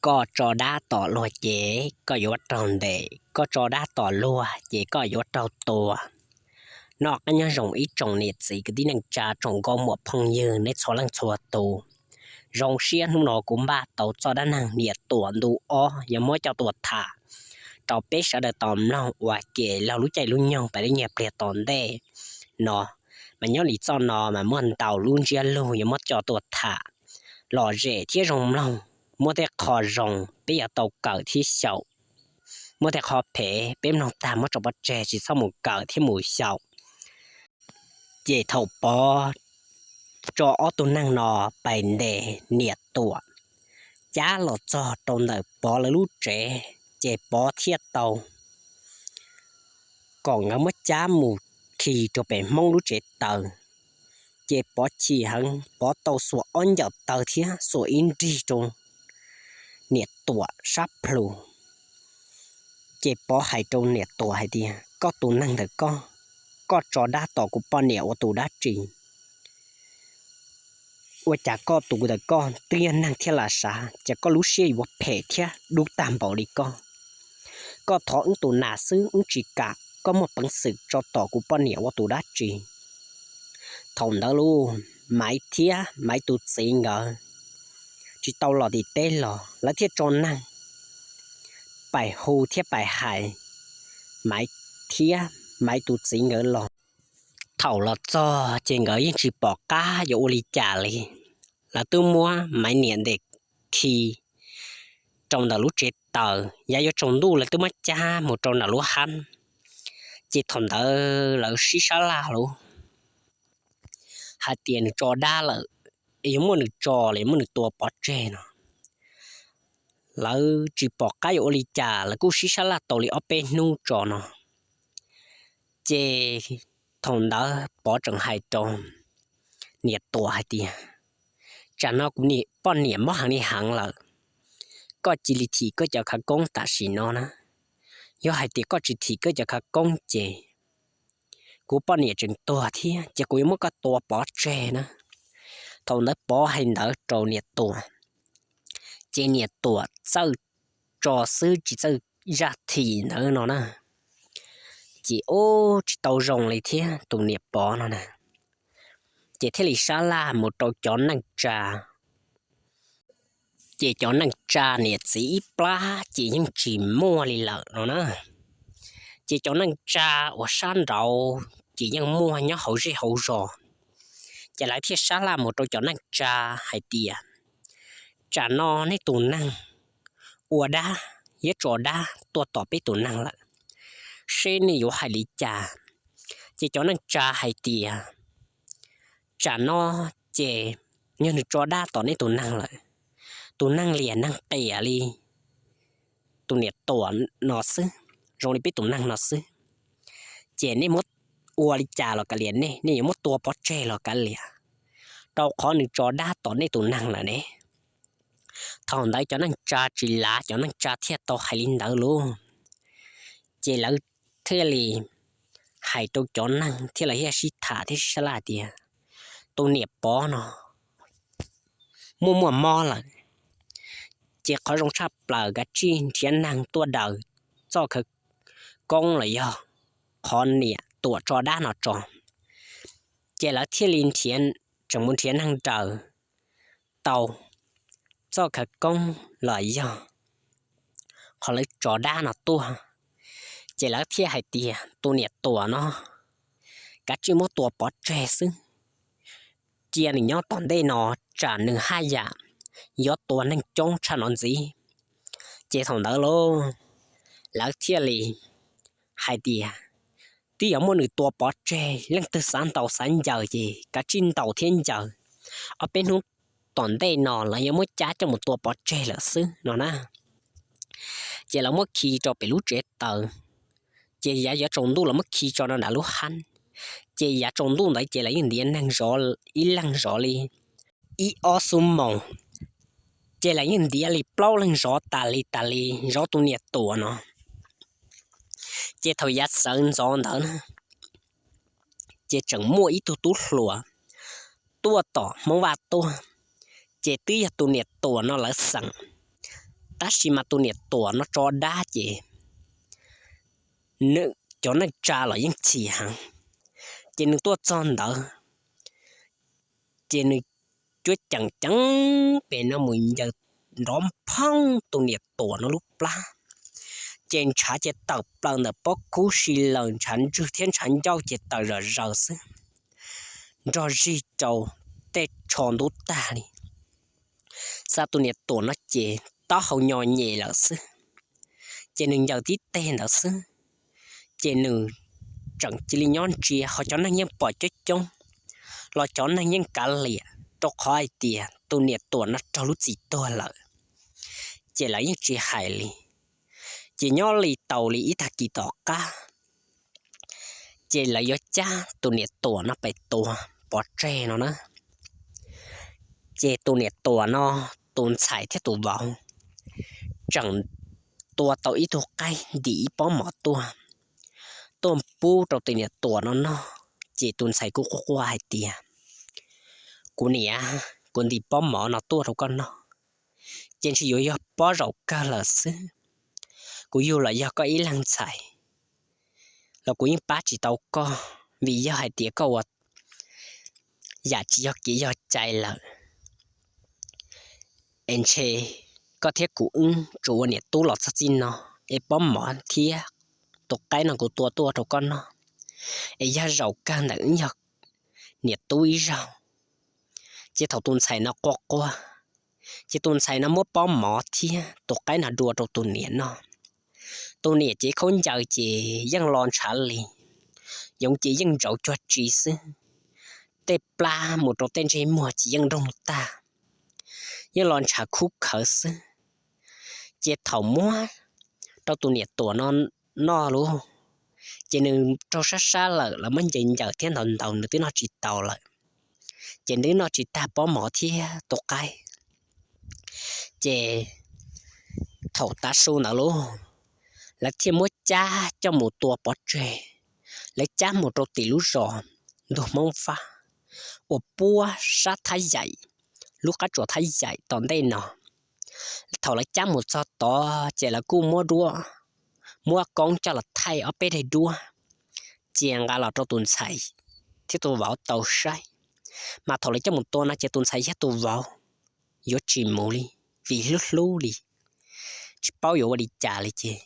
Koj tso dab tom luag ces koj yuav raug ntes, koj tso dab tom luag ces koj yuav raug tua. Noj qab nyob zoo ib tsoom niam txiv kwv tij neej tsa tsoom nkauj muam phooj ywg nej txhua leej txhua tus. Zoo siab hnub no kuv npaj tau txoj dab neeg niam tuam ntu ob yuav muab coj tuaj tham rau peb sawv daws tau mloog ua ke laug lub caij lub nyoog pas li nyiag pliag tom ntej no. Mas nyob li txoj no mas muaj ntau lub ntsiab lus yuav muab coj tuaj tham lom zem thiab zoo mloog. Muaj tej qho zoo peb yuav tau kawm thiab xyaum, muaj tej qho phem peb mloog tag muab tso pov tseg tsis txhob mus kawm thiab mus xyaum. Ces thaum Pov tso ob tug neeg no pais ntes niam tuam, cab los txog rau ntawm Pov lawv lub tsev, ces Pov thiaj tau kom nkawd muab cab mus khi rau pem Hmoob lub tsev taws. Ces Pov chim heev, Pov tau xuas ob ncaws taw thiab xuas ib nrig rau niam tuam sab plhu. Ces Pov hais rau niam tuam hais tias, koj tus neeg ntawm koj, koj tso dab tom kuv poj niam ua tus dab tsi? Ua cas koj tus ntawm koj twb yog neeg thiab las sav, ces koj lub siab yuav phem thiab dub tag npaum li koj? Koj thov wb tus nas xwb wb tsis kam, koj muaj peev xwm tso tom kuv poj niam ua tus dab tsi? Thaum ntawd lub Maiv thiab Maiv tus txiv nkawd tsis tau los tim teb los lawv thiaj tso neeg pais hu thiab pais hais Maiv thiab Maiv tus txiv nkawd los. Thaum los txog ces nkawd yeej tsis pom qab yuav ua li cas li. Lawv twb muab Maiv niam ntes khi rau ntawm lub tsev taws, yav yuav tsaus ntuj lawv twb muab cab mus rau ntawm lub hab, ces thaum ntawd lawv sib sab laj lub hais tias nws tso dab lawm, yuav muab nws tso los muab nws tua pov tseg no. Lawv tsis pom qab yuav ua li cas, lawv kuj sib sab laj tau li ob peb hnub tso no. Ces thaum ntawd Pov tseem hais rau niam tuam hais tias, tsam no kuv poj niam mob heev li heev lawm, koj cia li thim koj cov khawv koob tam sim no na. Yog hais tias koj tsis thim koj cov khawv koob ces kuv poj niam tseem tuag thiab ces kuv yuav muab koj tua pov tseg na. Thaum ntawd Pov hais ntawd rau niam tuam, ces niam tuam txawj tso xwb tsis txawj zaj thim ntawd no na. Ces ub tsis tau zoo li thiab tus niam Pov no na, ces thiaj li sab laj mus rau cov neej tsa. Ces cov neej tsa niam txiv ib plab ces yeej tsis muaj li lawm no na. Ces cov neej tsa uas sab nraud ces yeej muaj nyob hauv zej hauv zos. Ces lawv thiaj sab laj mus rau cov neej tsa hais tias, tsam no nej tus neeg ua dab thiab tso dab tuaj tom peb tus neeg lawm, seb nej yuav hais li cas? Ces cov neej tsa hais tias, tsam no ces yog nws tso dab tom nej tus neeg lawm, tus neeg liam neeg qias li tus niam tuam no xwb, zoo li peb tus neeg no xwb, ces nej muab ua li cas los kav liam, nej nej yuav muab tua pov tseg los kav liam, rau qhov nws tso dab tom nej tus neeg lawm ne. Thaum ntawd cov neej tsa tsis lav, cov neej tsa thiaj tau hais li ntawd lauj. Ces lawv thiaj li hais rau cov neeg thiab lawv thiaj sib tham thiab sib sab laj tias, tus niam Pov no muaj muaj mob lawm, ces qhov zoo tshaj plaws kav tsij nrhiav neeg tuaj daws txoj khawv koob los yog qhov niam tuam tso dab no tso. Ces lawv thiaj li nrhiav, tseem mus nrhiav neeg daws tau txoj khawv koob los yog qhov lawv tso dab no tuaj. Ces lawv thiaj hais tias tus niam tuam no kav tsij muab tua pov tseg xwb, cia nws nyob tom ntej no, tsam nws haj yam yuav tua neeg coob tshaj no ntxiv. Ces thaum ntawd lauj, lawv thiaj li hais tias, twb yuav muab nws tua pov tseg, leej twg xav ntaus xav ncaws ces kav tsij ntaus thiab ncaws, ob peb hnub tom ntej no lawv yuav muab cab coj mus tua pov tseg lawm xwb no na. Ces lawv muab khi rau pem lub tsev taws, ces yav yuav tsaus ntuj lawv muab khi tso rau nram lub hab. Ces yav tsaus ntuj ntawd ces lawv yeej ntiav neeg zov ib leeg zov li ib ob xuab moos, ces lawv yeej ntiav li plaub leeg zov tas li tas li zov tus niam tuam no. Ces thaum yav sawv ntxov ntawd na, ces tseem muaj ib tug tub hluas tuaj tom Hmoob Vaj tuaj, ces twb yog tus niam tuam no lawv xeem, Tab sis mas tus niam Tuam no tso dab ces nws cov neej tsa los yeej chim heev. Ces nws tuaj txog ntawd ces nws cuab ceem ceev pem no mus ncaws nrov phoob tus niam Tuam no lub plab, ces ntshav ces tawm plaws ntawm pob kub si laws, ntshav ntswg thiab ntshav ncauj ces tawm zom zaws xwb, nrog zig rau tej tsho ntub tag li. Xa tus niam Tuam no ces taub hau nyo nyem lawm xwb, ces nws ncaws tib teg ntawd xwb, ces nws tseem cia li nyob ntsia, ho cov neeg yeej pom coob coob, los cov neeg yeej kav liam rau qhov hais tias tus niam Tuam no raug lub txim tuag lawm, ces lawv yeej tsis hais li. Ces nyob li tau li ib tag kis tom qab, ces lawv yuav cab tus niam Tuam no pem tua pov tseg no na. Ces tus niam Tuam no, tus ntxhais thiab tus vauv tseem tua tau ib tug qaib ntim ib pob mov tuaj, tuaj pub rau tus niam Tuam no noj. Ces tus ntxhais kuj quaj quaj hais tias, kuv niam, kuv ntim pob mov no tuaj rau koj noj, ces ntshe yuav yog pob zaum kawg lawm xwb. Kuv yug los yog koj ib leeg ntxhais, los kuv yeej pab tsis tau koj, vim yog hais tias koj ua yam tsis yog kev yog cai lawm. Es ntshe koj thiab kuv wb tsuas ua niam tub los txog txij no, es pob mov thiab tus qaib no kuv tua tuaj rau koj noj, es yog zaum kawg ntawm wb yog niam tub ib zaug. Ces thaum tus ntxhais no quaj quaj, ces tus ntxhais no muab pob mov thiab tus qaib no dua rau tus niam noj. Tus niam ces khaub ncaws ces yeej los ntshav li, yoov ces yeej ntsauv cuag tsi xwb, tej plab mus rau tej ntsej muag ces yeej nroog tag, yeej los ntshav khub khawv xwb. Ces thaum muab rau tus niam Tuam no noj lauj, ces nws raug sab sab lawm, lawv muab ncaws ncaws thiab ntaus ntaus nws twb noj tsis tau lawm, ces nws noj tsis tag pob mov thiab tus qaib. Ces thaum tav su ntawd lauj, lawv thiaj muab cab coj mus tua pov tseg. Lawv cab mus rau tim lub zos ntug Hmoob Vaj uas puab sab Thab Yaim, lub qab tsuas Thab Yaim tom ntej no. Thaum lawv cab mus txog tod ces lawv kuj muab duab, muab koob coj los thaij ob peb daim duab, cia nqa los rau tus ntxhais thiab tus vauv tau saib. Mas thaum lawv coj mus tua no ces tus ntxhais thiab tus vauv yuav tsis mus li, vim hlub hlub li, tsis paub yuav ua li cas li ces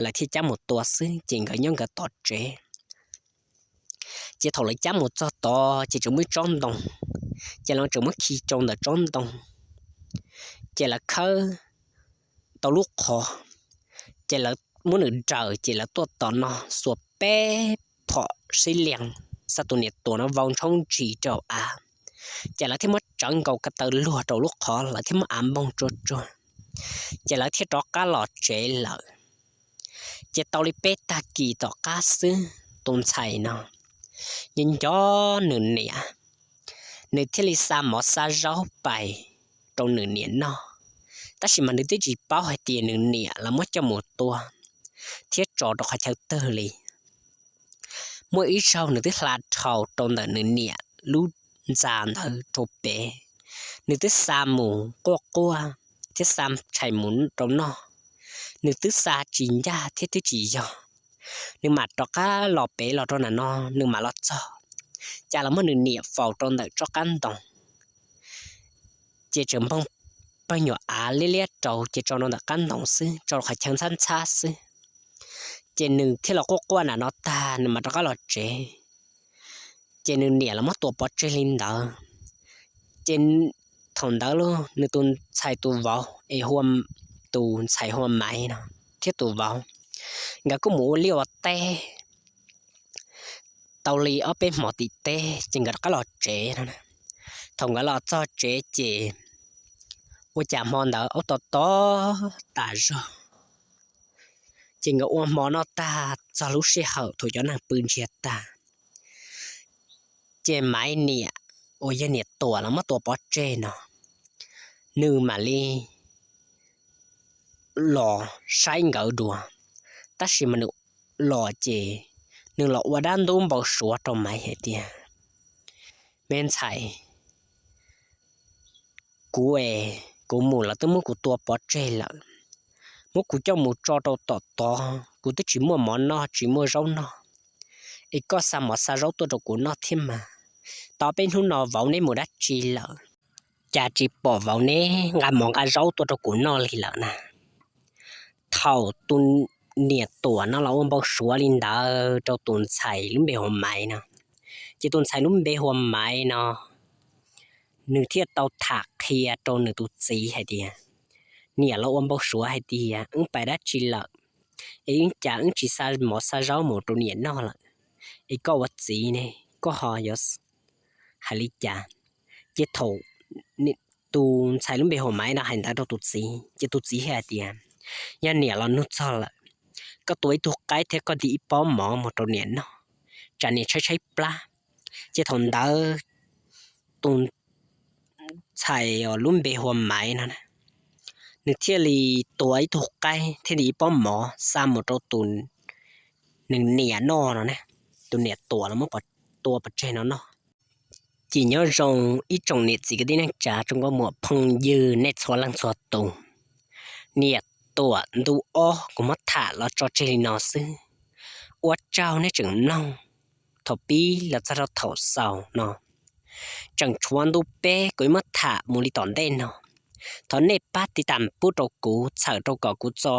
lawv thiaj cab mus tua xwb ces nkawd nyob nkawd tom tsev. Ces thaum lawv cab mus txog tod ces tseem muaj ib tsob ntoo, ces lawv tseem muab khi rau ntawm tsob ntoo, ces lawv khawb tau lub qhov, ces lawv muab nws daws ces lawv tuaj tom no xuas peb phom sib lias, xa tus niam Tuam no vau ntshoob ntsis rau av, ces lawv thiaj muab tsawv nkaus ko taw luag rau lub qhov, lawv thiaj muab av npoog tsuag tsuag, ces lawv thiaj rov qab los tsev lawm. Ces tau li peb tag kis tom qab xwb, tus ntxhais no nco nco nws niam, nws thiaj li xa mov xa zaub pais rau nws niam noj, tab sis mas nws twb tsis paub hais tias nws niam lawv muab coj mus tua thiab tso rau qhov chaw twg li. Muaj ib zaug nws twb hla dhau rau ntawm nws niam lub ntxa ntawd rau pem, nws twb xa mus quaj quaj thiab xa tshais mus rau noj, nws twb xa tsis ncaj thiab twb tsis yog, nws mam rov qab los pem los rau ntawm no, nws mam los txog, cas los muab nws niam faus rau ntawm tsob qab ntoo, ces tseem npog pawg nyuam av liab liab rau ces tso rau ntawm qab ntoo xwb, tso rau qhov chaw ntxhab ntxhab xwb. Ces nws thiaj los quaj quaj nram no tag nws mam rov qab los tsev. Ces nws niam los muab tua pov tseg li ntawd. Ces thaum ntawd los nws tus ntxhais tus vauv es hu, tus ntxhais hu ua Maiv no thiab tus vauv, nkawd kuj mus ua liaj ua teb tau li ob peb hmo tim teb ces nkawd rov qab los tsev no. Thaum nkawd los txog tsev ces ua cas hmo ntawd aub to to tas zog, ces nkawd ua hmo noj tag txog lub sij hawm thaum cov neeg pw ntsiag tag, ces Maiv niam uas yog niam Tuam los muab tua pov tseg no, nws mam li los saib nkawd dua, tab sis mas nws los ces nws los ua dab ntub npau suav rau Maiv hais tias, Me ntxhais, kuv es kuv mus lawv twb muab kuv tua pov tseg lawm, muab kuv coj mus tso rau tom tod, kuv twb tsis muaj mov noj tsis muaj zaub noj, es koj xa mov xa zaub tuaj rau kuv noj thiab mas. Tau peb hnub no vauv neb mus dab tsi lawm? Cas tsis pom vauv neb nqa mov nqa zaub tuaj rau kuv noj li lawm na? Thaum tus niam Tuam no los ua npau suav li ntawd rau tus ntxhais lub npe hu ua Maiv no, ces tus ntxhais lub npe hu ua Maiv no nws thiaj tau tham qhia rau nws tus txiv hais tias, niam los ua npau suav hais tias wb pais dab tsi lawm, es wb cas wb tsis xa mov xa zaub mus rau niam noj lawm, es koj ua txiv ne koj ho yuav hais li cas? Ces thaum tus ntxhais lub npe hu ua Maiv no hais ntawd rau tus txiv ces tus txiv hais tias, yog niam los nug txog lawm, koj tua ib tug qaib thiab koj ntim ib pob mov mus rau niam noj, tsam niam tshaib tshaib plab. Ces thaum ntawd tus ntxhais lub npe hu ua Maiv no nws thiaj li tua ib tug qaib thiab ntim ib pob mov xa mus rau tus nws niam noj no, tus niam Tuam los muab tua pov tseg no noj. Ces nyob zoo ib tsoom niam txiv kwv tij neej tsa tsoom nkauj muam phooj ywg nej txhua leej txhua tus, niam Tuam ntu ob kuv muab tham los tso tseg li no xwb. Ua tsaug nej tseem mloog thaum pib los txog rau thaum xaus no. Tseem tshuav ntu peb kuv yuav muab tham mus li tom ntej no. Thov nej pab tiv tam pub rau kuv txhawm rau kom kuv txo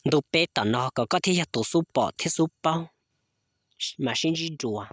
ntu peb tom no kom koj thiaj yog tus xub pom thiab xub paub. Mam sib ntsib dua.